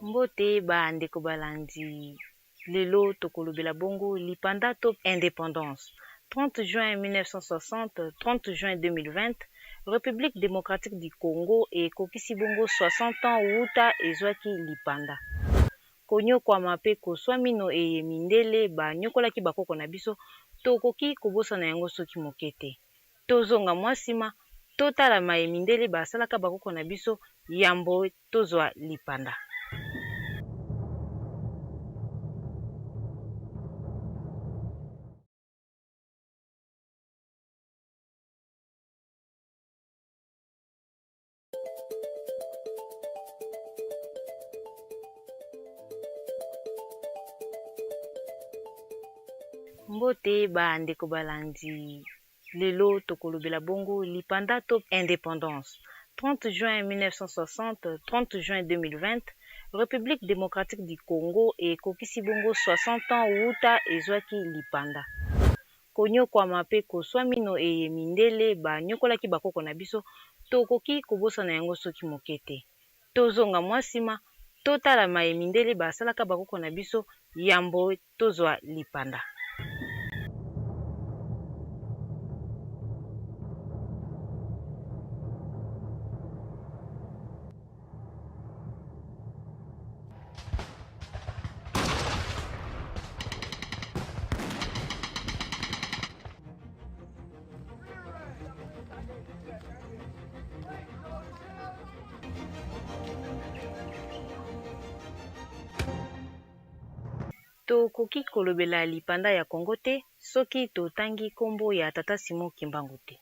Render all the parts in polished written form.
Mbote ba ndeko balandi, lelo tokolobela bongo lipanda to independance. 30 juin 1960, 30 juin 2020, Republique democratique du Congo ekokisi bongo 60 ans wuta ezwaki lipanda. Konyokwama pe koswa mino eye mindele ba nyokolaki bakoko na biso, tokoki kobosana yango soki moke te. Tozonga mwa sima, totala maye mindele basalaka bakoko na biso yambo tozwa lipanda. Mbote ba ndeko balandi, lelo tokolobela bongo lipanda to independance. 30 juin 1960, 30 juin 2020, Republique democratique du Congo ekokisi bongo 60 ans wuta ezwaki lipanda. Konyokwama pe koswa mino eye mindele ba nyokolaki bakoko na biso, tokoki kobosana yango soki moke te. Tozonga mwa sima, totala maye mindele basalaka bakoko na biso yambo tozwa lipanda. Tokoki kolobela lipanda ya Congo te soki totangi kombo ya Tata Simon Kimbangu te.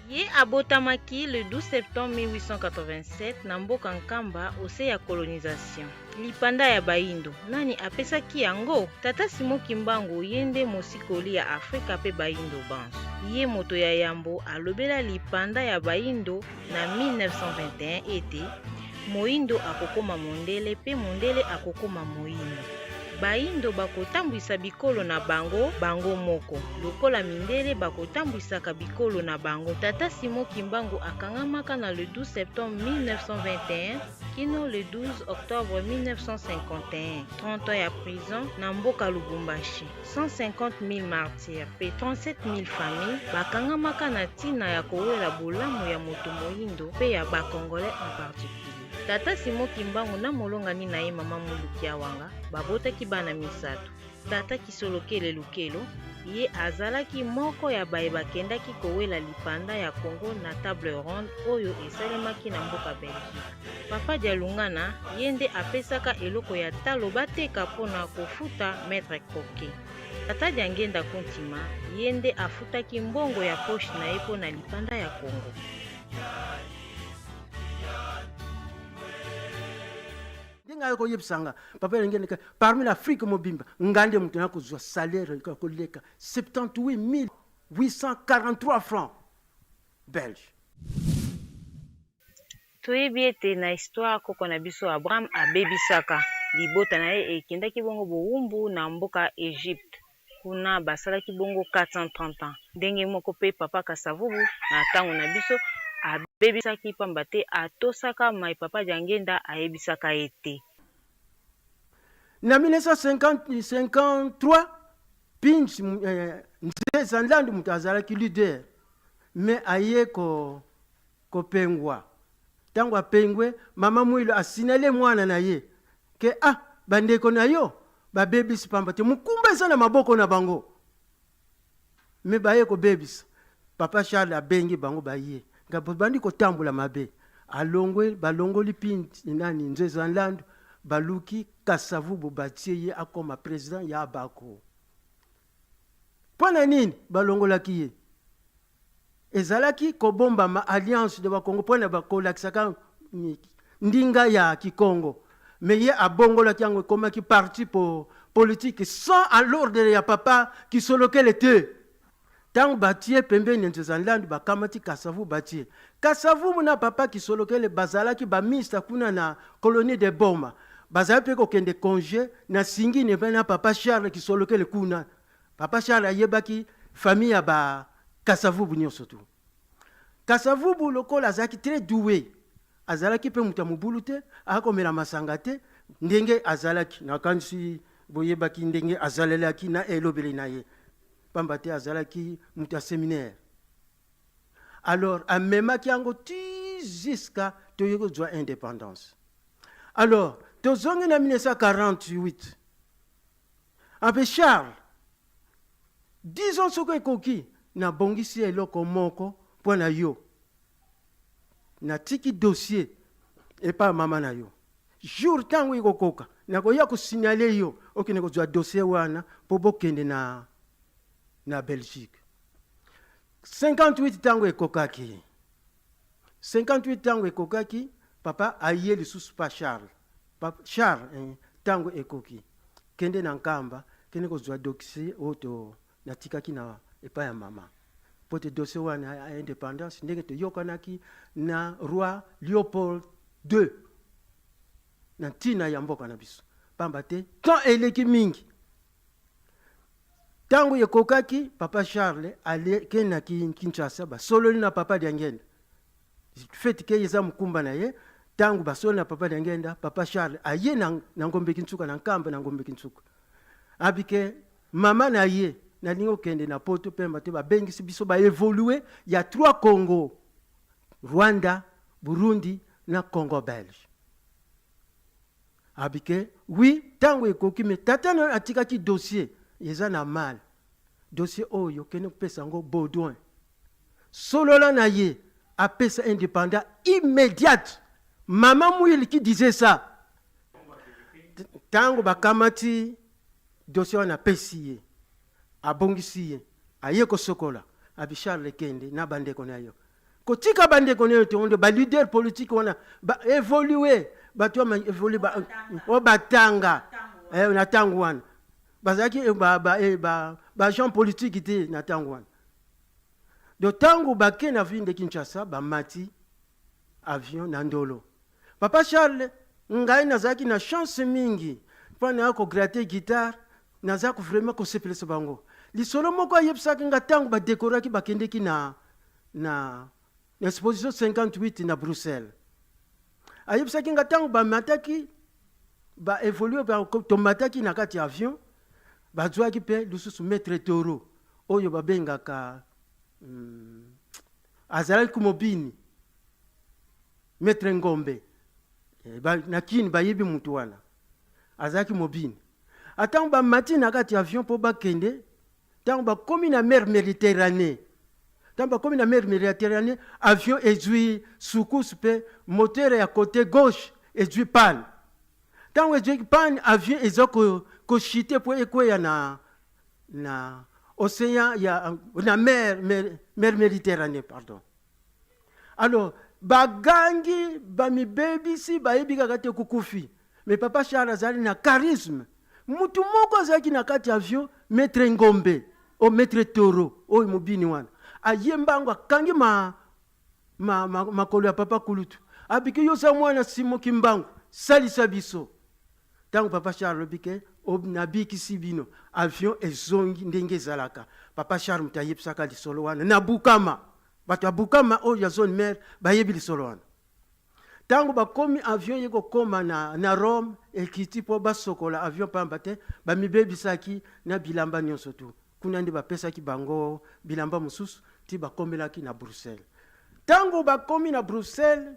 Ye abotamaki le 12 septembre 1887 na mboka Nkamba ose ya colonisation. Lipanda ya bayindo, nani apesaki yango? Tata Simon Kimbangu ye nde mosikoli ya Afrika pe bayindo banso. Ye moto ya yambo alobela lipanda ya bayindo na 1921 ete moyindo akokoma mondele pe mondele akokoma moyindo. Bayindo bakotambwisa bikolo na bango bango moko, lokola mindele bakotambwisaka bikolo na bango. Tata Simon Kimbangu akangamaka na le 12 septembre 1921 kino le 12 octobre 1951, 30 ans ya prison na mboka Lubumbashi. 150.000 martyrs mpe 37.000 familles bakangamaka na ntina ya kowela bolamu ya moto moyindo mpe ya ba Congolais en particulier. Tata Simon Kimbangu na molongani na ye Mama Mulu Kiawanga babotaki bana misato. Tata Kisolokele Lukelo, ye azalaki moko ya baye bakendaki kowela lipanda ya Congo na table ronde oyo esalemaki na mboka Belgique. Papa Dialungana, ye nde apesaka eloko ya talo bateka mpo na kofuta maitre Croquet. Tata Diangenda Kuntima, ye nde afutaki mbongo ya poche na ye mpo na lipanda ya Congo. Ndenge aye koyebisa nga papa elengi eleka parmi l'Afrique mobimba nga nde moto na kozwa salaire koleka 78843 francs belge. Toyebi ete na histoire koko na biso Abraham abebisaka libota na ye ekendaki bongo bowumbu na mboka Egypte kuna basalaki bongo 430 ans. Ndenge moko pe papa Kasavubu na tango na biso abebisaki pamba te atosaka maye papa Diangienda ayebisaka ye te. Na 1953 Pinch Nzeza Nlandu moto azalaki leader mais aye ko kopengwa. Tango apengwe, mama Muilu a signaler mwana na ye que ah bandeko na yo babebisi pamba te mokumba eza na maboko na bango mais baye kobebisa. Papa Charles abengi bango baye nga bandi kotambola mabe alongwe balongoli Pinch nani Nzeza Nlandu baluki Kasavubu batie ye akoma president ya Abako. Mpo na nini balongolaki ye? Ezalaki kobombama alliance de ba Kongo mpo na kolakisaka ndinga ya kikongo mais ye abongolaki yango ekomaki parti po politique sans à l'ordre ya papa Kisolokele te. Tango batie pembeni ya Nzeza Nlandu bakamati Kasavubu batie Kasavubu na papa Kisolokele bazalaki ba mista kuna na colonie de Boma. Bazali mpe kokende congé na Singini mpe na papa Charles Kisolokele kuna. Papa Charles ayebaki famille ya ba Kasavubu nyonso tu. Kasavubu lokola azalaki très doué, azalaki mpe moto ya mobulu te, akomela masanga te, ndenge azalaki, nakanisi boyebaki ndenge azalelaki na elobeli na ye, pamba te azalaki moto ya seminaire. Alors amemaki yango ti jusqu'à toye kozwa indépendance. Alors tozongi na 1948, ape Charles, disons soki ekoki, nabongisi eloko moko mpo na yo, natiki dossier epai mama na yo. Jour ntango ekokoka, nakoya kosignaler yo, okende kozwa dossier wana mpo bokende na Belgique. 58 ntango ekokaki, 58 ntango ekokaki, papa aye lisusu pa Charles. Papa Charles, ntango ekoki, kende na Nkamba, kende kozwa dossier oyo to natikaki na epai ya mama, mpo te dossier wana ya indépendance, ndenge toyokanaki na roi Léopold II na ntina ya mboka na biso, pamba te temps eleki mingi. Ntango ekokaki, papa Charles alekendaki Kinshasa, basololi na papa Diangenda, feti ke eza mokumba na ye. Ntango basololi na papa Diangenda, papa Charles aye na Ngombe Kintsuka, na Nkamba, na Ngombe Kintsuka, abike mama na ye: nalingi okende na Poto, pemba te babengisi biso baévoluer ya trois Congo, Rwanda, Burundi na Congo belge. Abike oui, ntango ekoki, me tata na yo atikaki dossier, eza na mal dossier oyo, okende kopesa yango Baudouin, solola na ye, apesa indépendant immédiate. Mama Mwili qui disait ça. Ntango bakamati dossier wana, apesi ye, abongisi ye, aye kosokola, abi: Charles, kende na bandeko na yo, kotika bandeko na yo te, onde baleader politique wana baévoluer, bato ya évolue oyo batanga na ntango wana, bazalaki baagent politique te na ntango wana. Donc ntango bake na ville de Kinshasa, bamati avion na Ndolo. Papa Charles, ngai nazalaki na chance mingi mpo na kogratter guitare, naza vraiment kosepelisa bango. Lisolo moko ayebisaki nga, ntango badekoraki, bakendeki na exposition 58 na Bruxelles, ayebisaki nga ntango bamataki, baévoluer, tomataki na kati ya avion, bazwaki mpe lisusu maître Toro oyo babengaka, azalaki mobini, maître Ngombe, na Kini bayebi mutu wana, azalaki mobini. Atango bamati na kati ya avion mpo bakende, ntango bakomi na mer Méditerranée, ntango bakomi na mer Méditerranée, avion ezwi secousse mpe moteur ya côté gauche ezwi panne. Ntango ezwi panne, avion eza kochuter mpo ekweya na océan ya na mer Méditerranée, pardon. Alors bagangi, bamibebisi, bayebi kaka te kukufi. Mais papa Charles azali na charisme. Mutu moko azalaki na kati ya avion, maître Ngombe o maître Toro oyo mobini wana, aye mbango, akangi makolo ya papa kulutu, abiki: yo oza mwana Simoki Mbangu, salisa biso. Ntango papa Charles alobi ke nabikisi bino, avion ezongi ndenge ezalaka. Papa Charles moto ayebisaka lisolo wana na Bukama. Bato ya Bukama oyo ya zone mare bayebi lisolo wana. Ntango bakomi, avion ye kokóma na Rome, ekiti mpo basokola avion, pamba te bamibebisaki na bilamba nyonso tu. Kuna nde bapesaki bango bilamba mosusu ti bakomelaki na Bruxelles. Ntango bakomi na Bruxelles,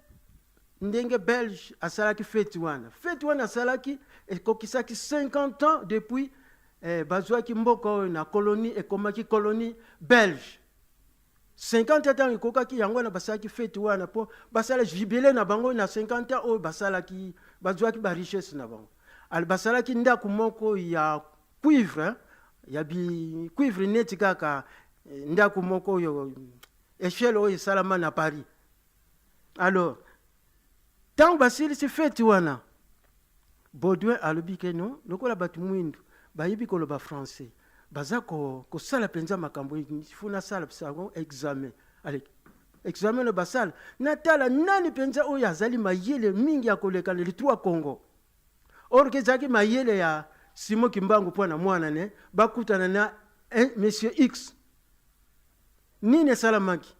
ndenge Belge asalaki feti wana, feti wana asalaki ekokisaki 50 ans depuis bazwaki mboka oyo na colonie, ekomaki colonie belge. 50 ans ntango ekokaki, yango wana basalaki feti wana mpo basala jubilé na bango na 50 ans oyo basalaki, bazwaki barichesse na bango. Alors basalaki ndako moko ya cuivre, ya bi cuivre neti kaka ndako moko oyo échelle oyo esalama na Paris. Alors ntango basilisi feti wana, Baudouin alobi ke non, lokola bato mwindu bayebi koloba français, baza kosala mpenza makambo, fu nasala sango examen. Ale examen oyo basala, natala nani mpenza oyo azali mayele mingi ya koleka na les trois Congo. Or ke ezalaki mayele ya Simon Kimbangu mpo na mwana ne bakutana na monsieur X. Nini esalamaki?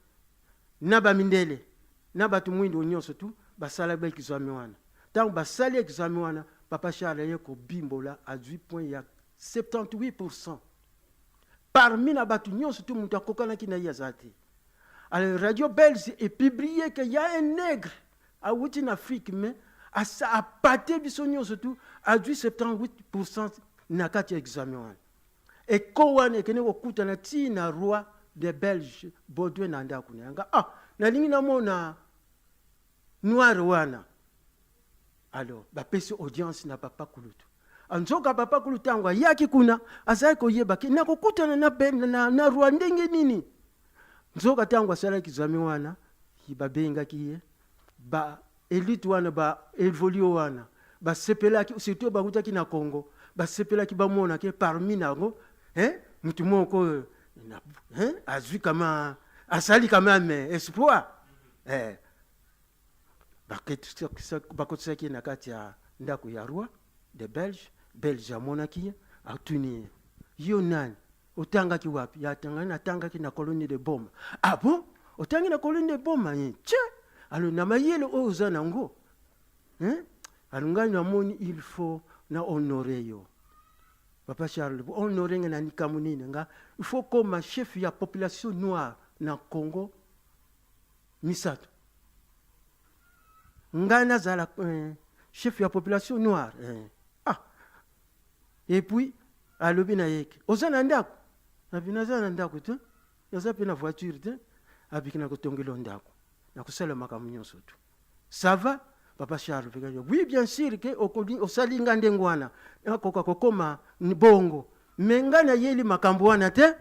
Na ba mindele na bato mwindo nyonso tu basalaki ba examen wana. Ntango basali examen wana, papa Charles aye kobimbola, azwi point ya 78%. Parmi na bato nyonso tu, moto akokanaki na ye aza te. Alors radio belge epublie ke ya un nègre awuti na Afrique, mais apate biso nyonso tu, azwi 78% na kati ya examen wana. Eko wana ekende kokutana ti na roi de Belge Baudouin na ndako na yanga. Ah, nalingi namona noir wana. Alors bapesi audience na papa Kulutu. Nzoka papa Kulutu ntango ayaki kuna azalaki koyeba ke nakokutana na roi ndenge nini. Nzoka ntango asalaki examen wana, babengaki ye ba elite wana, ba évolué wana, basepelaki, surtout bakutaki na Congo, basepelaki bamona ke parmi nango, hein, mutu moko hein, azwi kama asali quand même espoir. Eh, bakotisaki ye na kati ya ndako ya roi de Belge. Belge amonaki ye, atuni ye: "Yo nani? Otangaki wapi?" "Yatangani, natangaki na colonie de Boma." "Ah bon, otangi na colonie de Boma ye tye? Alors na mayele oyo oza nango, hein? Alors ngai namoni il faut na honore yo." Papa Charles: "Honore nga na likambo nini?" "Nga il faut koma chef ya population noire na Congo misato." "Ngai nazala chef ya population noire?" Eh. Ah, et puis alobi na ye ke: "Oza na ndako?" "Abi naza na ndako te, naza mpe na voiture te." "Abiki na kotongela ndako, na kosala makambo nyonso tu, ça va?" Papa Charles: "Oui, bien sûr ke osali nga ndenge wana, nakoka kokoma bongo, me ngai nayeli makambo wana te,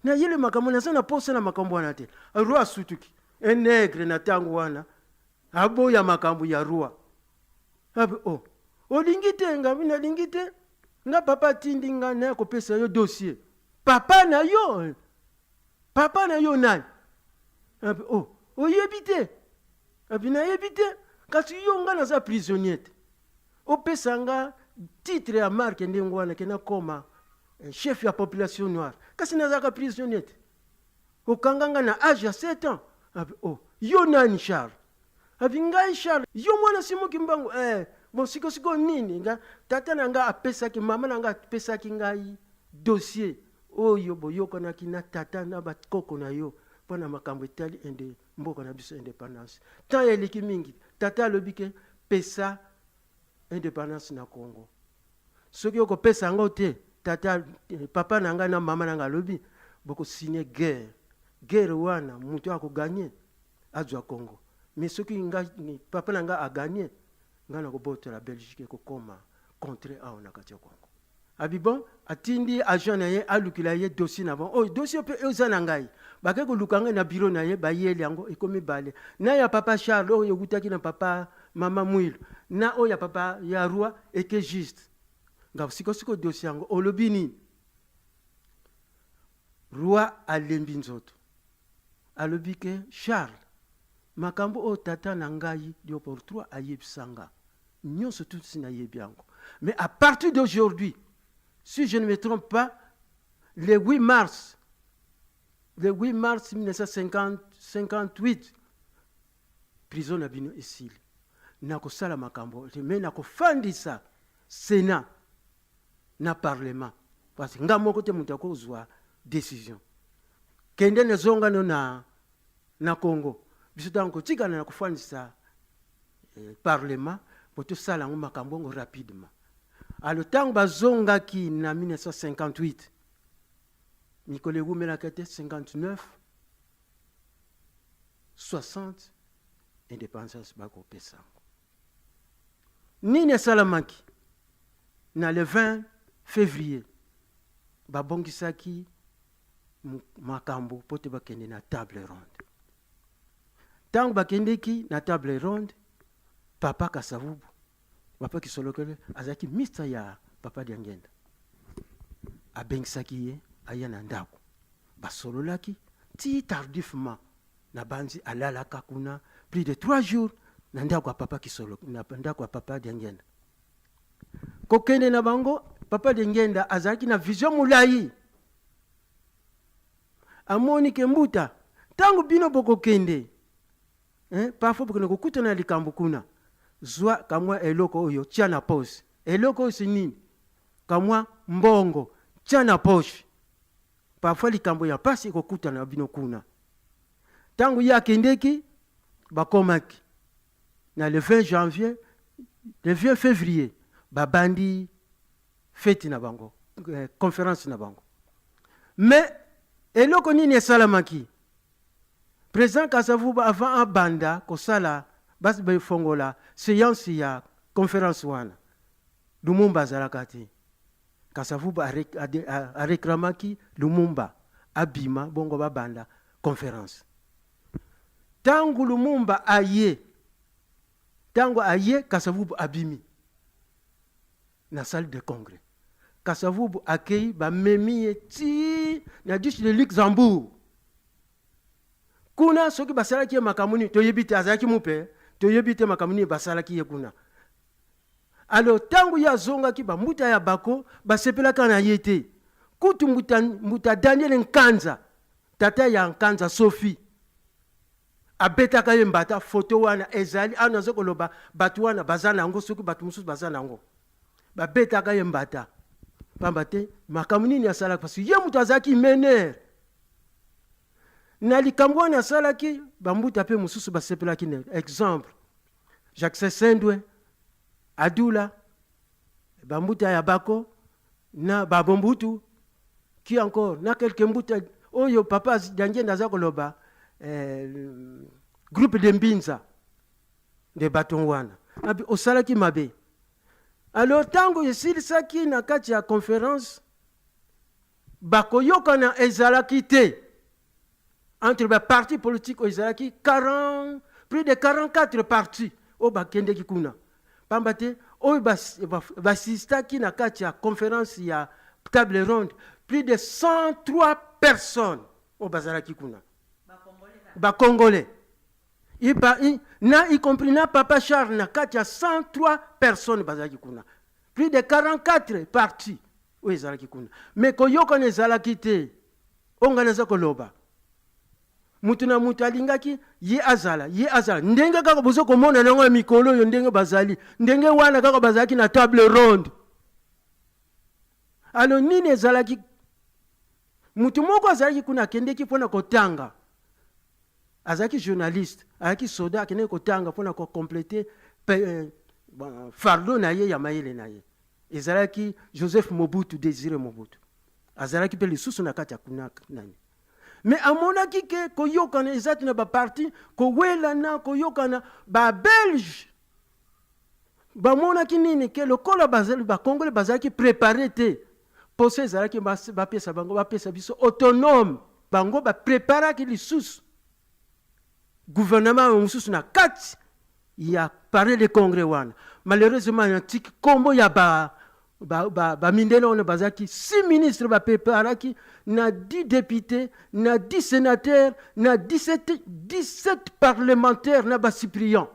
nayeli makambo, naza na posa na makambo wana te." Roi asutuki, un nègre na ntango wana aboya makambo ya roi. Abi: "Oh, olingi te?" "Ngabi nalingi te. Nga papa atindi nga na kopesa yo dossier." "Papa na yo? Papa na yo nani?" Abi: "Oh, oyebi te?" Abi: "Nayebi te. Kasi yo, nga naza prisonnier te, opesa nga titre ya marke ndenge wana ke nakoma chef ya population noire, kasi nazalaka prisonnier te, okanga nga na age ya 7 ans." Abi: "Oh, yo nani, Charles?" Abi: "Ngai Charles, yo mwana Simon Kimbangu." "Eh, bon, sikosiko nini?" "Nga tata na nga apesaki, mama na nga apesaki ngai dossier oyo boyokanaki na tata na bakoko na yo mpo na makambo etali ende mboka na biso indépendance. Temps eleki mingi, tata alobi ke pesa indépendance na Congo. Soki okopesa yango te, tata, papa na ngai na mama na ngai alobi bokosigne guerre. Guerre wana, moto akoganye azwa Congo. Mais soki ngai, papa na ngai aganye, ngai nakobotola Belgique, ekokoma contre awa na kati ya Congo." Abi: "Bon." Atindi agent na ye alukela ye dossier na bango. Oyo dossier mpe eza na ngai, bake koluka ngai na bureau na ye, bayeli yango, ekomi bale na ya papa Charles oyo ekutaki na papa mama Mwilu na oyo ya papa ya roi eke juste nga. Sikosiko dossier yango olobi nini? Roi alembi nzoto, alobi ke: "Charles, makambo oyo tata na ngai Léopold III ayebisa nga nyonso tusi, nayebi yango. Mais à partir d'aujourd'hui, si je ne me trompe pas, le 8 mars, le 8 mars 1958, prison na bino esili. Nakosala makambo te, me nakofandisa sénat na parlement, parce que nga moko te moto akozwa décision. Kende, nazongano na Congo. Biso ntango kotikana na kofandisa parlement po tosala yango makambo yango rapidement." Alors ntango bazongaki na 1958, mikolo ewumelaka te, 59, 60, indépendance bakopesa yango. Nini esalamaki? Na le 20 février, babongisaki makambo mpo te bakende na table ronde. Ntango bakendeki na table ronde, papa Kasavubu, papa Kisolokele azalaki mista ya papa Diangenda, abengisaki ye aya na ndako. Basololaki ti tardivement. Na banzi alalaka kuna plus de 3 jours na ndako ya papa Kisolo, na ndako ya papa Diangenda. Kokende na bango, Papa Diangienda azalaki na vision molayi. Amoni ke mbuta, ntango bino bokokende, parfois bokende kokutana na likambo kuna, zwa kamwa eloko oyo tia na poche. Eloko oyo si nini? Kamwa mbongo tia na poche. Parfois likambo ya pasi ekokutana na bino kuna. Ntango ye akendeki, bakomaki na le 20 janvier, le 20 février, babandi feti na bango, conférence na bango. Mais eloko nini esalamaki? Président Kasavubu, avant abanda kosala, basi bafongola séance ya conférence wana, Lumumba azalaka te. Kasavubu areklamaki Lumumba abima, bongo babanda conférence. Ntango Lumumba aye, ntango aye, Kasavubu abimi na salle de congrès. Kasavubu akei, bamemi ye ti na duche de Luxembourg. Kuna soki basalaki ye makambo nini, toyebi te. Azalaki mupe, toyebi te makambo nini basalaki ye kuna. Alors, ntango ye azongaki, bambuta ya bako basepelaka na ye te. Kutu mbuta Daniel Nkanza, tata ya Nkanza Sophie, abetaka ye mbata. Foto wana ezali awa, naza koloba, bato wana baza nango, soki bato mosusu baza nango. Babetaka ye mbata pamba te makambo nini asalaki, parce ye moto azalaki meneur na likambo wana asalaki. Bambuta mpe mosusu basepelaki na, exemple, Jacques Sendwe Adula, bambuta ya bako na babombutu, qui encore, na quelque mbuta oyo Papa Diangienda aza koloba, groupe de Mbinza nde bato wana. Abi osalaki mabe. Alors, ntango esilisaki na kati ya conférence, bakoyokana ezalaki te entre baparti politique oyo ezalaki 40, plus de 44 parti oyo bakendeki kuna, pamba te oyo basistaki na kati ya conférence ya table ronde, plus de 103 personnes oyo bazalaki kuna, Bacongolais, na y compris na Papa Charles na kati ya 103 personnes bazalaki kuna, plus de 44 parti oyo ezalaki kuna. Mais koyokana ezalaki te. Oyo ngai naza koloba, mutu na mutu alingaki ye azala, ye azala ndenge kaka boza komona nango ya mikolo oyo, ndenge bazali, ndenge wana kaka bazalaki na table ronde. Alors, nini ezalaki? Mutu moko azalaki kuna, akendeki mpona kotanga, azalaki journaliste, azalaki soda, akendeki kotanga mpona kocompléter bon, fardeau na ye ya mayele na ye. Ezalaki Joseph Mobutu, Désiré Mobutu. Azalaki mpe lisusu na kati ya kuna nani. Mais amonaki ke koyokana eza te na baparti, kowelana koyokana. Babelge bamonaki nini? Ke lokola Bacongolais bazalaki préparé te, poso ezalaki bapesa bango, bapesa biso autonome. Bango bapreparaki lisusu gouvernement mosusu na kati ya palais de congrès wana. Malheureusement, natiki nkombo ya bamindele wana. Bazalaki 6 ministres bapreparaki, na 10 députés, na 10 sénateurs, na 17, 17 parlementaires na basuppléants.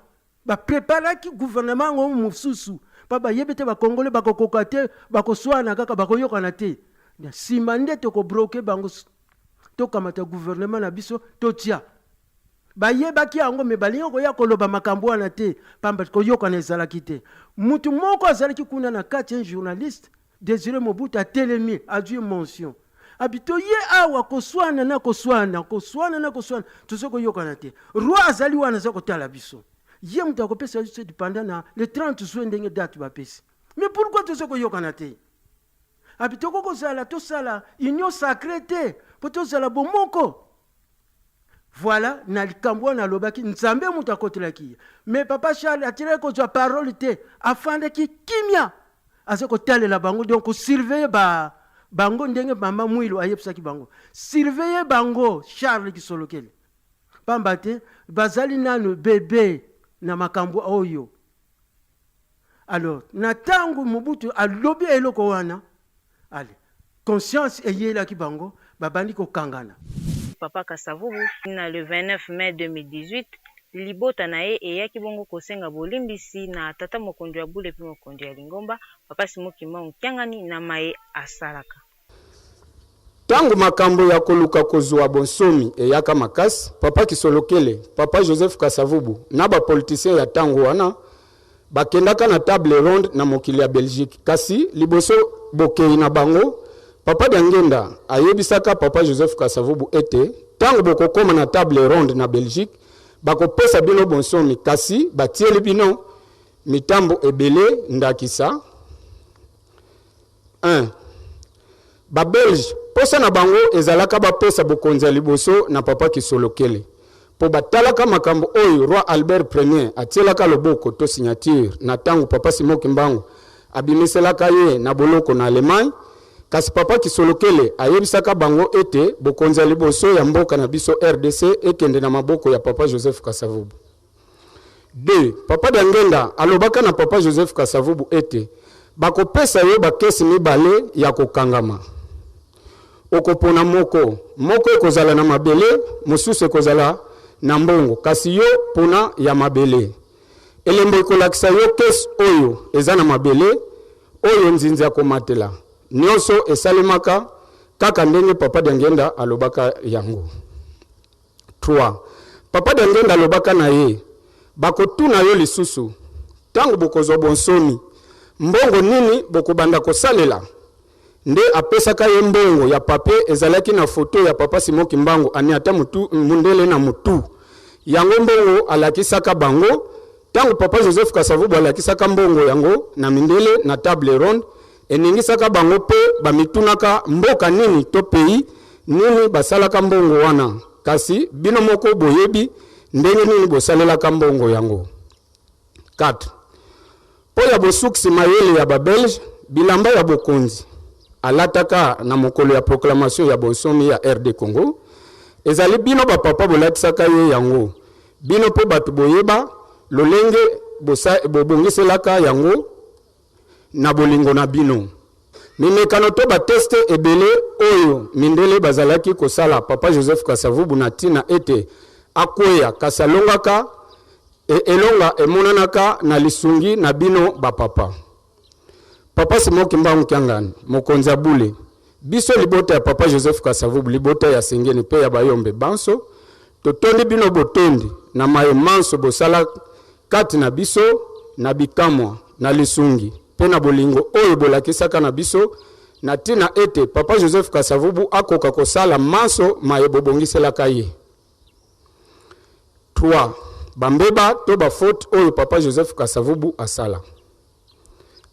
Bapreparaki gouvernement yango mosusu mpo bayebi te Bakongole bakokoka te, bakoswana kaka, bakoyokana te. Na nsima nde tokobloquer bango, tokamata gouvernement na biso totia. Bayebaki yango, mais balingi koya koloba makambo wana te, pamba koyokana ezalaki te. Mutu moko azalaki kuna na kati, un journaliste, Désiré Mobutu, atelemi, azwi mention, abi toye awa koswana na koswana, koswana na koswana, toza koyokana te. Roi azali wana, aza kotala biso, ye moto akopesa biso indépendance na le 30 juin, ndenge date bapesi. Mais pourquoi toza koyokana te? Abi tokoki kozala, tosala union sacrée te mpo tozala bomoko. Voilà, na likambo wana alobaki, Nzambe moto akotelaki ye. Mais Papa Charles atiraki kozwa parole te, afandaki kimia, aza kotalela bango, donc kosurveiller bango ndenge Mama Mwilu ayebisaki bango: surveiller bango, Charles Kisolokele, pamba te bazali nanu bebe na makambo oyo. Alors, na ntango Mobutu alobi eloko wana, ale conscience eyelaki bango, babandi kokangana. Papa Kasavubu na le 29 mai 2018. Libota na ye eyaki bongo kosenga bolimbisi na tata mokonzi ya bule mpe mokonzi ya lingomba, Papa Simon Kimbangu Kiangani, na maye asalaka. Tango makambo ya koluka kozua bonsomi eyaka makasi, Papa Kisolokele, Papa Joseph Kasavubu na ba politiciens ya tango wana bakendaka na table ronde na mokili ya Belgique. Kasi liboso bokeyi na bango, Papa Diangienda ayebisaka Papa Joseph Kasavubu ete tango bokokoma na table ronde na Belgique, bakopesa bino bonsomi kasi batieli bino mitambo ebele ndakisa, 1 Ba Belges posa na bango ezalaka bapesa bokonzi ya liboso na Papa Kisolokele po batalaka makambo oyo Roi Albert Ier atielaka loboko to signature na tango Papa Simon Kimbangu abimiselaka ye na boloko na Allemagne, kasi Papa Kisolokele ayebisaka bango ete bokonzi ya liboso ya mboka na biso rdc ekende na maboko ya Papa Joseph Kasavubu. 2 Papa Diangienda alobaka na Papa Joseph Kasavubu ete bakopesa yo ba kesi mibale ya kokangama. Okopona moko. Moko ekozala na mabele, mosusu ekozala na mbongo. Kasi yo pona ya mabele. Elembo ekolakisa yo kesi oyo eza na mabele, oyo nzinzi akomatela. Nionso esalemaka kaka ndenge Papa Diangienda alobaka yango. 3 Papa Diangienda alobaka na ye, Bakotuna yo lisusu, tango bokozwa bonsomi, mbongo nini bokobanda kosalela? Nde apesaka ye mbongo ya papier ezalaki na photo ya Papa Simon Kimbangu aniata mutu, mundele na mutu. Yango mbongo alakisaka bango, tango Papa Joseph Kasavubu alakisaka mbongo yango na mindele na table ronde, Eningisaka bango mpe bamitunaka mboka nini to pays nini basalaka mbongo wana, kasi bino moko boyebi ndenge nini bosalelaka mbongo yango. 4. Mpo ya bosukisi mayele ya ba Belges, bilamba ya bokonzi alataka na mokolo ya proclamation ya bonsomi ya RD Congo, ezali bino ba papa bolatisaka ye yango, bino mpe bato boyeba lolenge bobongiselaka yango na bolingo na bino. Mimekano to ba teste ebele oyo mindele bazalaki kosala Papa Joseph Kasavubu na tina ete akweya kasi alongaka e elonga emonanaka na lisungi na bino ba papa. Papa Simon Kimbangu Kiangani, mokonzi ya bule, biso libota ya Papa Joseph Kasavubu, libota ya Sengeni pe ya Bayombe banso, totondi bino botondi na maye manso bosala kati na biso, na bikamwa, na lisungi mpe na bolingo oyo bolakisaka na biso, na ntina ete Papa Joseph Kasavubu akoka kosala manso maye bobongiselaka ye. 3, Bambeba to ba fautes oyo Papa Joseph Kasavubu asala.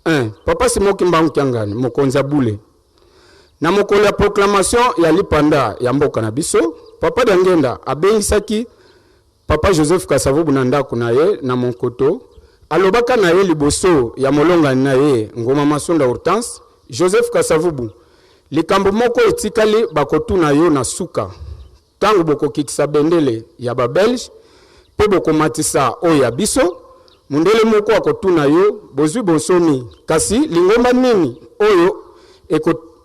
1, Papa Simon Kimbangu Kiangani, mokonzi ya bule. Na mokolo ya proclamation ya lipanda ya mboka na biso, Papa Diangienda abengisaki Papa Joseph Kasavubu na ndako na ye na Monkoto, alobaka na ye liboso ya molongani na ye Ngoma Masunda Hortense, Joseph Kasavubu, likambo moko etikali bakotuna yo na suka, tango bokokitisa bendele ya ba Belges mpe bokomatisa oyo ya biso, mundele moko akotuna yo, bozwi bonsomi, kasi lingomba nini oyo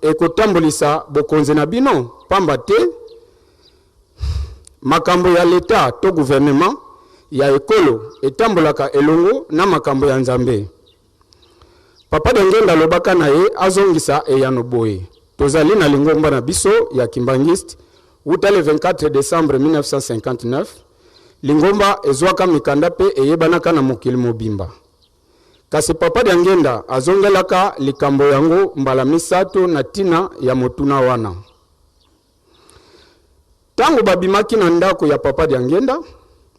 ekotambolisa bokonzi na bino? Pamba te, Makambo ya leta to gouvernement ya ekolo etambolaka elongo na makambo ya Nzambe. Papa Diangienda alobaka na ye azongisa eyano boye, Tozali na lingomba na biso ya Kimbanguiste wuta le 24 decembre 1959, lingomba ezwaka mikanda mpe eyebanaka na mokili mobimba. Kasi Papa Diangienda azongelaka likambo yango mbala misato na tina ya motuna wana. Tango babimaki na ndako ya Papa Diangienda,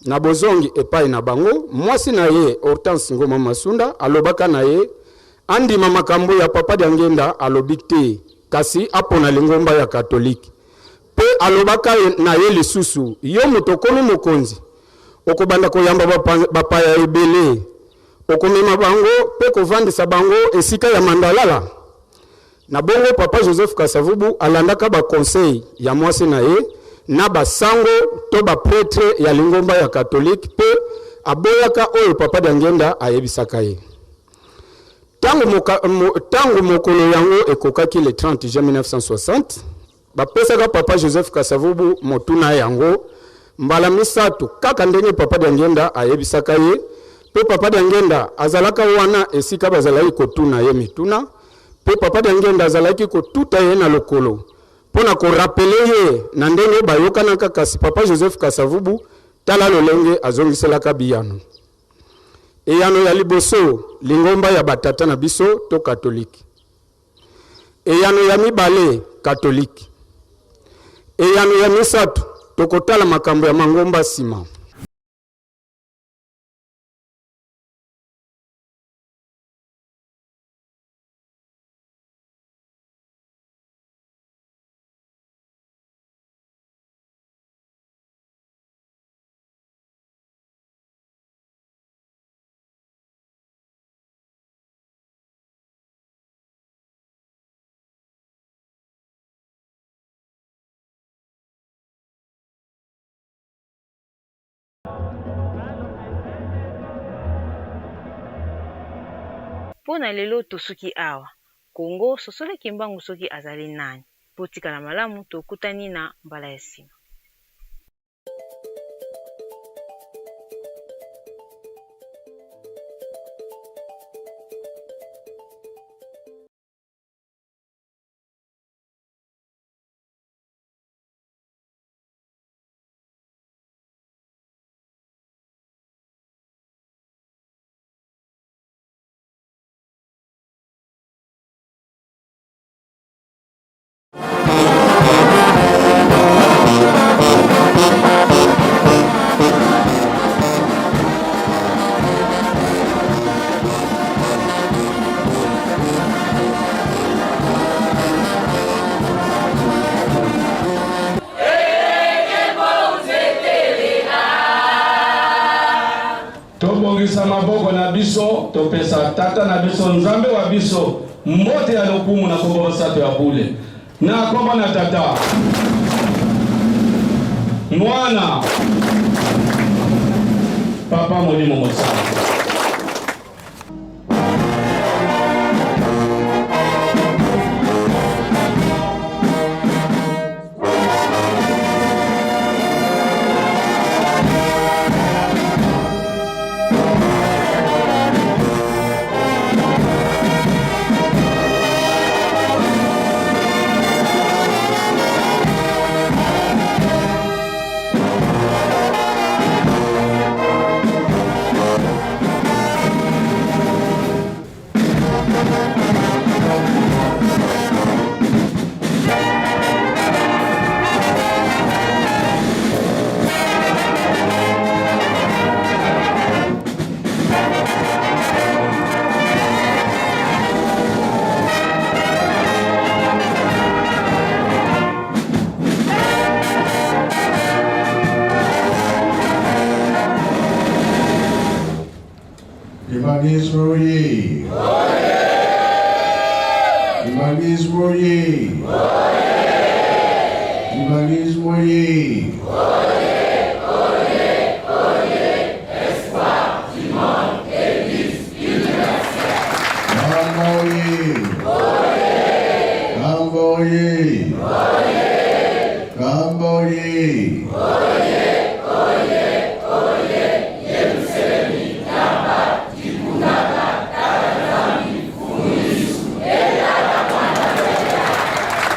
na bozongi epai na bango, mwasi na ye Hortense Ngoma Masunda alobaka na ye andima makambo ya Papa Diangienda alobi te, kasi apona lingomba ya Katolike. Pe alobaka na ye lisusu, yo moto okomi mokonzi, okobanda koyamba bapaya ebele, okomema bango pe kovandisa bango esika ya mandalala? Na bongo Papa Joseph Kasavubu alandaka ba conseils ya mwasi na ye na ba sango to ba pretres ya lingomba ya catholique mpe aboyaka oyo Papa Diangienda ayebisaka ye. Tango, tango mokolo yango ekokaki le 30 juin 1960, bapesaka Papa Joseph Kasavubu motuna yango. Mbala misatu, kaka ndenge Papa Diangienda ayebisaka ye, pe Papa Diangienda azalaka wana esika bazalaki kotuna ye mituna, pe Papa Diangienda azalaki kotuta ye na lokolo mpo na ko rappeler ye na ndenge bayokanaka, kasi Papa Joseph Kasavubu tala lolenge azongiselaka biyano. Eyano ya liboso, lingomba ya ba tata na biso to katolike. Eyano ya mibale, katolike. Eyano ya misato, tokotala makambo ya mangomba sima. Mpo na lelo tosuki awa. Congo, sosola Kimbangu soki azali nani. Botikala malamu tokutani na mbala ya sima. Tobongisa maboko na biso, topesa Tata na biso, Nzambe wa biso, mbote ya lokumu na kombo basato ya bule. Na kombo na Tata, Mwana, Papa Molimo Mosantu. Kimbanguisme oye! Kimbanguisme oye! Kimbanguisme oye! Kamba oye! Kamba oye! Kamba oye!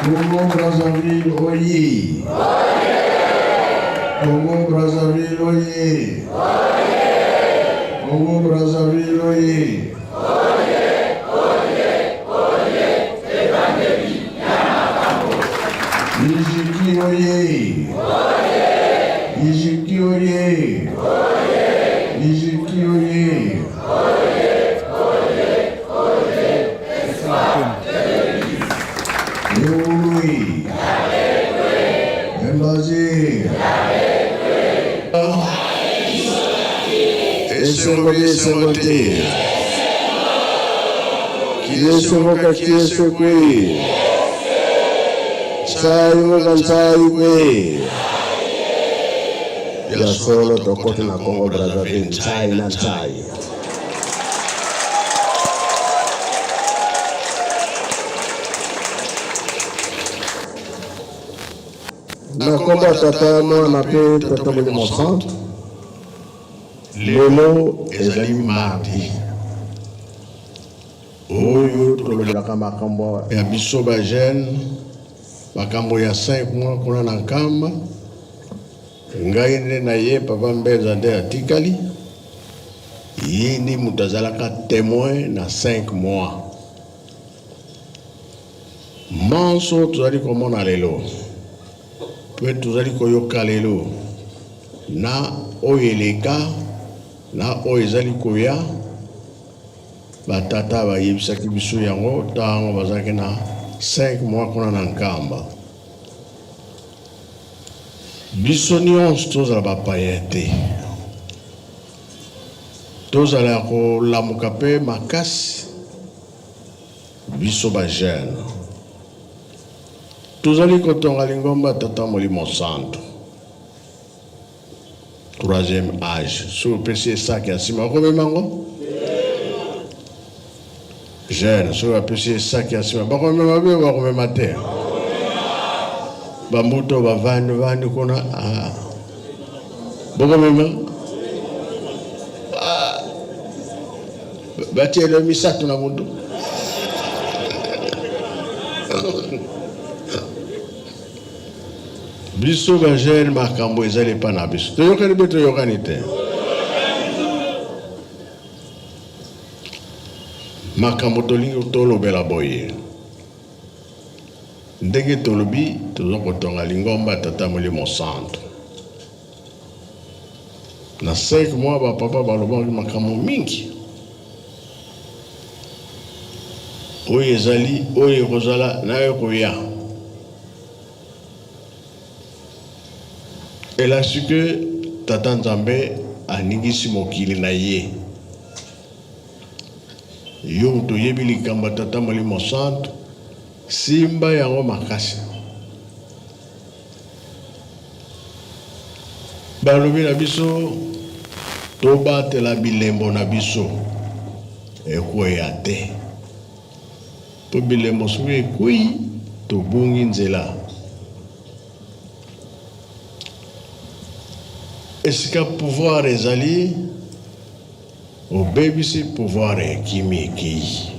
Congo Brazzaville oye! Congo Brazzaville oye! Congo Brazzaville oye! Ijiki oye! Ijiki oye! Ijiki oye! Eului! Embazi! Esengo bi esengo te. Kiese mboka kiese kwe. Ntsai mboka ntsai kwe. Ya solo tokoti na Congo Brazzaville ntsai na ntsai. Na nkombo ya Tata, Mwana mpe Tata Molimo Santu. Lelo ezali mardi oyo tolobelaka makambo ya biso ba jeune, makambo ya 5 mois kuna na Nkamba. Ngai nde na ye Papa Mbenza nde atikali, ye nde moto azalaka temoin na 5 mois. Manso tozali komona lelo mpe tozali koyoka lelo na oyo eleka na oyo ezali koya, batata bayebisaki biso yango ntango bazalaki na 5 mois kuna na Nkamba. Biso nyonso tozala bapaya te, tozala ya kolamuka mpe makasi. Biso ba jeune tozali kotonga lingomba Tata Molimo Santu, troisième age. Soki opesi ye sac ya nsima okomema yango? Jeune soki bapesi ye sac ya nsima bakomema be bakomema te? Bambuto bavandi vandi kuna, ah. Bokomema? Ah. Batielo misato na moto. Biso ba jeune makambo ezali epa na biso. Toyokani be toyokani te. Makambo tolingi tolobela boye. Ndenge tolobi toza kotonga lingomba Tata Molimo Santu. Na 5 mois ba papa balobaki makambo mingi. Oyo ezali, oyo ekozala, na oyo ekoya. Elakisi que Tata Nzambe aningisi mokili na ye. Yo moto oyebi likambo ya Tata Molimo Santu, simba yango makasi. Balobi na biso tobatela bilembo na biso ekweya te, po bilembo soki ekweyi tobungi nzela. Esika pouvoir ezali, obebisi pouvoir ekimi ekeyi.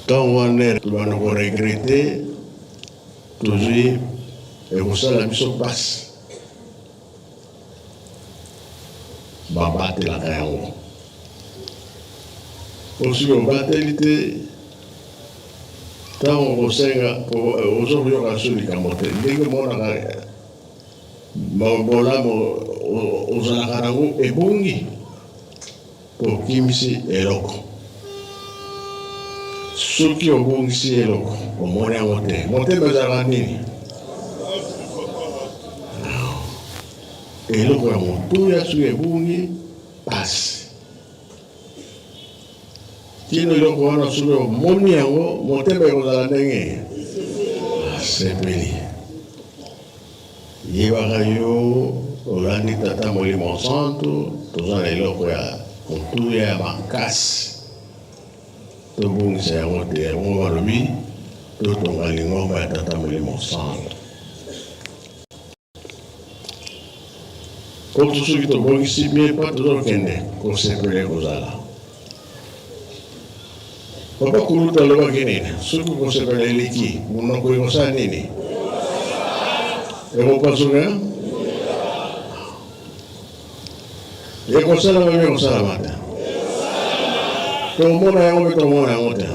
Ntango wana tobanda ko regretter, tozwi ekosala biso mpasi. Babatelaka yango. Po soki obateli te, ntango okosenga, ozo koyoka lisusu likambo te. Ndenge omonaka bolamu ozalaka nango ebongi. Okimisi eloko. Soki obungisi eloko, omoni yango te. Motema ezalaka nini? Eloko ya motuya soki ebungi, pasi. Kino eloko wana soki omoni yango, motema ekozala ndenge asepeli. Yebaka yo olandi Tata Molimo Santu, toza na eloko ya motuya ya makasi, tobungisa yango te. Yango balobi totonga lingomba ya Tata Molimo Santu. Kutu soki tobongisi bien pa tozokende kosepela ekozala. Papa kulutu alobaki nini? Soki kosepela eleki, monoko ekosala nini? Ekopasuka? Ekosalama mpe ekosalama te. Tomona yango mpe tomona yango te.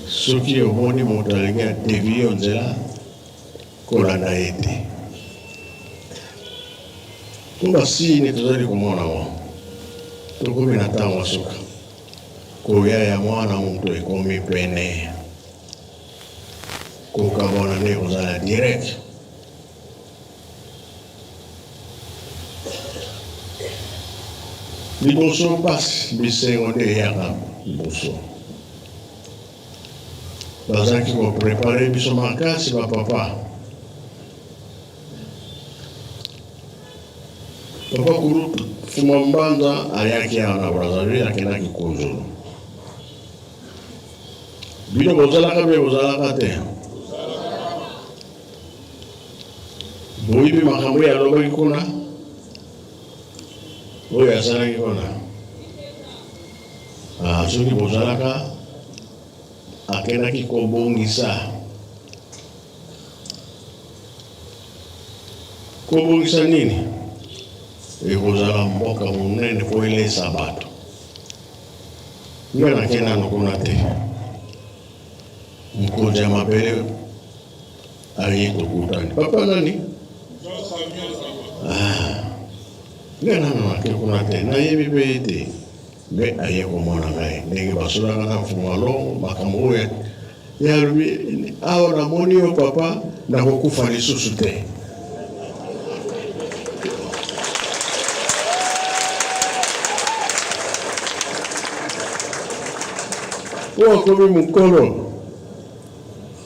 Soki omoni moto alingi adevie yo nzela, kolanda ye te. Mpo basini tozali komona yango, tokomi na ntango ya suka. Koya ya Mwana moto ekomi pene. Kokabwana nde ekozala direct. Liboso mpasi, bisengo nde eyaka liboso. Bazalaki ko preparer biso makasi ba papa. Papa Kulutu Fuma Mbanza ayaki awa na Brazzaville, akendaki Kunzulu. Bino bozalaka mpe bozalaka te. Boyebi makambo oyo alobaki kuna, oyo asalaki kuna. Ah, soki bozalaka, akendaki kobongisa kobongisa nini? Ekozala mboka monene mpo elesa bato. Nga nake nano kuna te. Mokonzi ya mabele aye tokutani. Papa nani? Ah, nga nano nake kuna te, nayebi mpe ye te. Me aye komona ngai ndenge basolaka na Mfumu Alongo makambo oyo ye alobi awa namoni yo papa nakokufa lisusu te. Po akomi mokolo,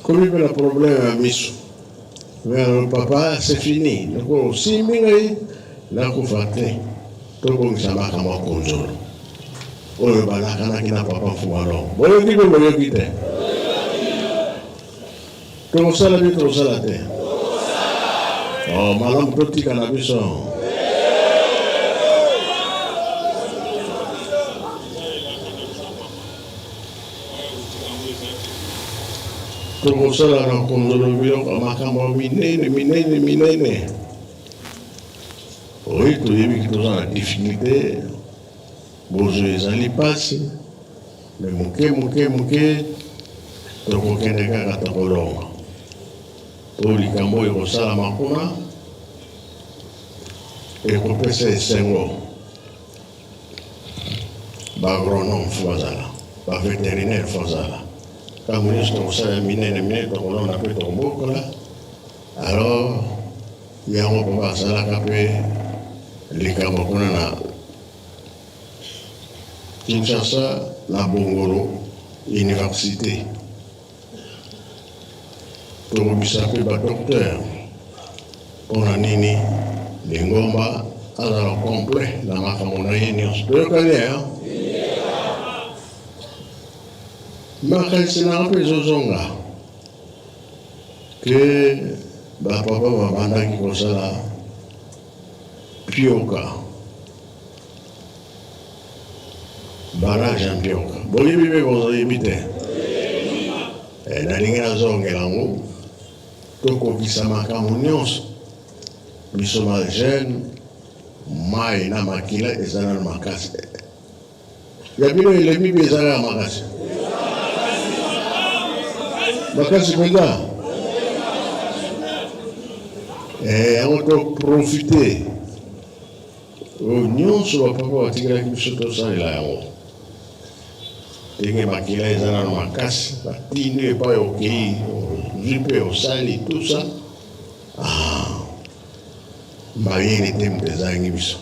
komi mpe na problème ya miso. Mais alors papa c'est fini, lokola osimbi ngai nakufa te, tobongisa makambo ya konzolo oyo balakanaki na papa Mfumu Alongo. Boyoki mpe boyoki te? Tokosala mpe tokosala te? Oh, malamu totika na biso. Tokosala na konzolo biloko makambo minene minene minene. Oyo toyebi toza na difficulté, bozwi ezali mpasi, me moke moke moke tokokende kaka tokolonga. Po likambo oyo ekosalama kuna ekopesa esengo. Ba agronome fo bazala, ba veterinaire fo bazala. Ntango nyonso tokosala ya minene minene, tokolona mpe tokobokola. Alors yango mpo basalaka mpe likambo kuna na Kinshasa na Bongolo université. Tokobisa mpe ba docteur mpo na nini lingomba azala complet na makambo na ye nyonso. Toyokani eh? Makanisi na nga mpe ezozonga ke bapapa babandaki kosala pioka Barrage ya Mpioka. Boyebi mpe boyebi te? Eh, nalingi nazongela yango tokokisa makambo nyonso. Biso ba jeune mai na makila eza nano makasi. Ya bino elembi mpe eza kaka makasi makasi mpenza. Eh, yango toprofite Oyo nionso ba papa batikelaki biso tosalela yango. Ndenge makila eza nano makasi, batindi yo epai okei, ozwi mpe osali tout ça. Ah, mayele te moto ezangi biso.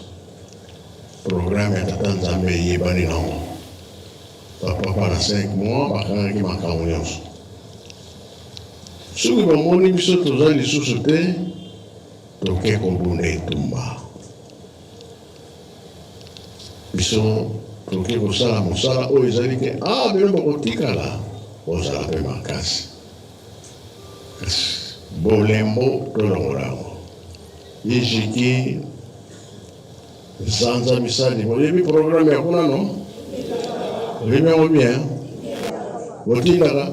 Programme ya Tata Nzambe eyebani nango. Ba papa na 5 mois bakangaki makambo nionso. Soki bamoni biso toza lisusu te, Toke kobunda etumba. Biso toke kosala mosala oyo ezali ke ah bino bokotikala bozala mpe makasi. Kasi bolembo tolongola yango. Ijiki sanza misali boyebi programme ya kuna no? Oyebi yango bien? Botindaka?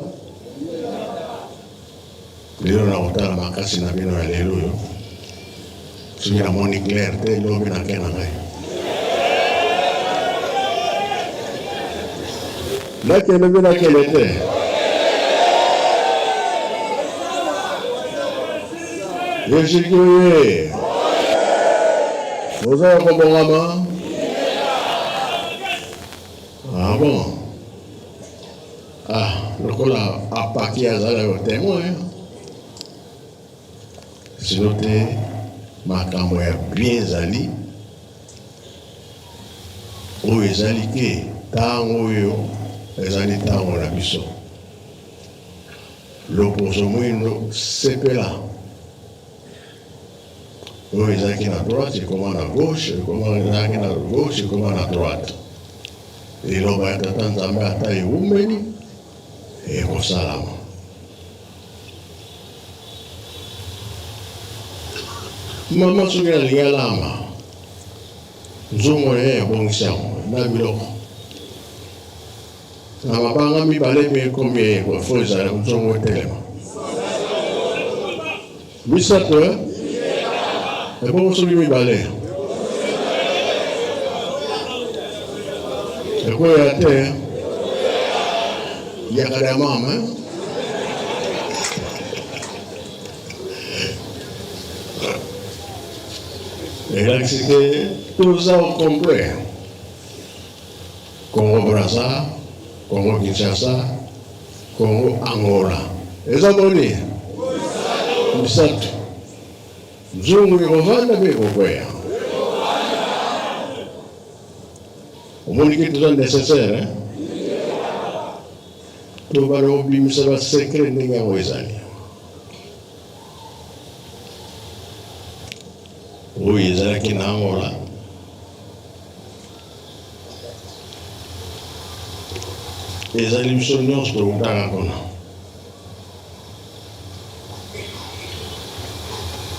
Lelo nakotala makasi na bino ya lelo oyo, soki namoni clair te, lobi nake na ngai. Nakende mpe nakende te. Yesu oye! Boza ya kobongama? Ah bon? Ah, lokola apaki azala yo temoin. Sino te makambo ya bien ezali oyo ezali ke ntango oyo ezali ntango na biso. Loposo mwindo sepela oyo ezalaki na droite ekoma na gauche, ekoma ezalaki na gauche ekoma na droite. Liloba ya Tata Nzambe ata ewumeli, Ekosalama. Mama soki alingi alamba, nzungu na ye abongisi yango na biloko na mabanga mibale miekomi ye fo ezala nzungu etelema misato eh? Ebongo soki mibale ekweya te yakala ya mama eh? Elakisi ke toza au complet. Congo Brazza, Congo Kinshasa, Congo Angola. Eza boni? Misato. Nzungu ekovanda mpe ekokweya. Omoni ke toza nécessaire hein? Tobanda kobimisa ba secret ndenge yango ezali. Oyo ezalaki na Angola. Ezali biso nyonso towutaka kuna.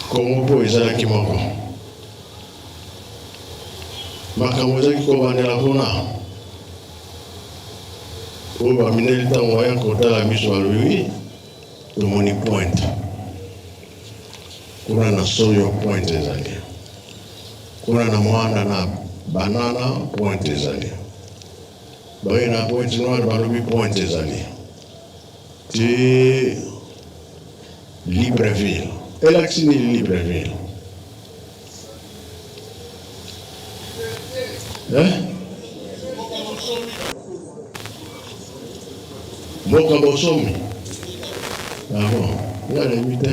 Kongo mpo ezalaki moko. Makambo ezalaki kobandela kuna. Oyo bamindeli ntango baya kotala biso balobi wi tomoni pointe kuna na soyo pointe ezali kuna na mwanda na banana pointe ezali baye na pointe noire balobi pointe ezali ti Libreville. Elakisi nini Libreville? Eh? Mboka bosomi. Ah bon, nga nayebi te.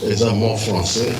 Eza mot français.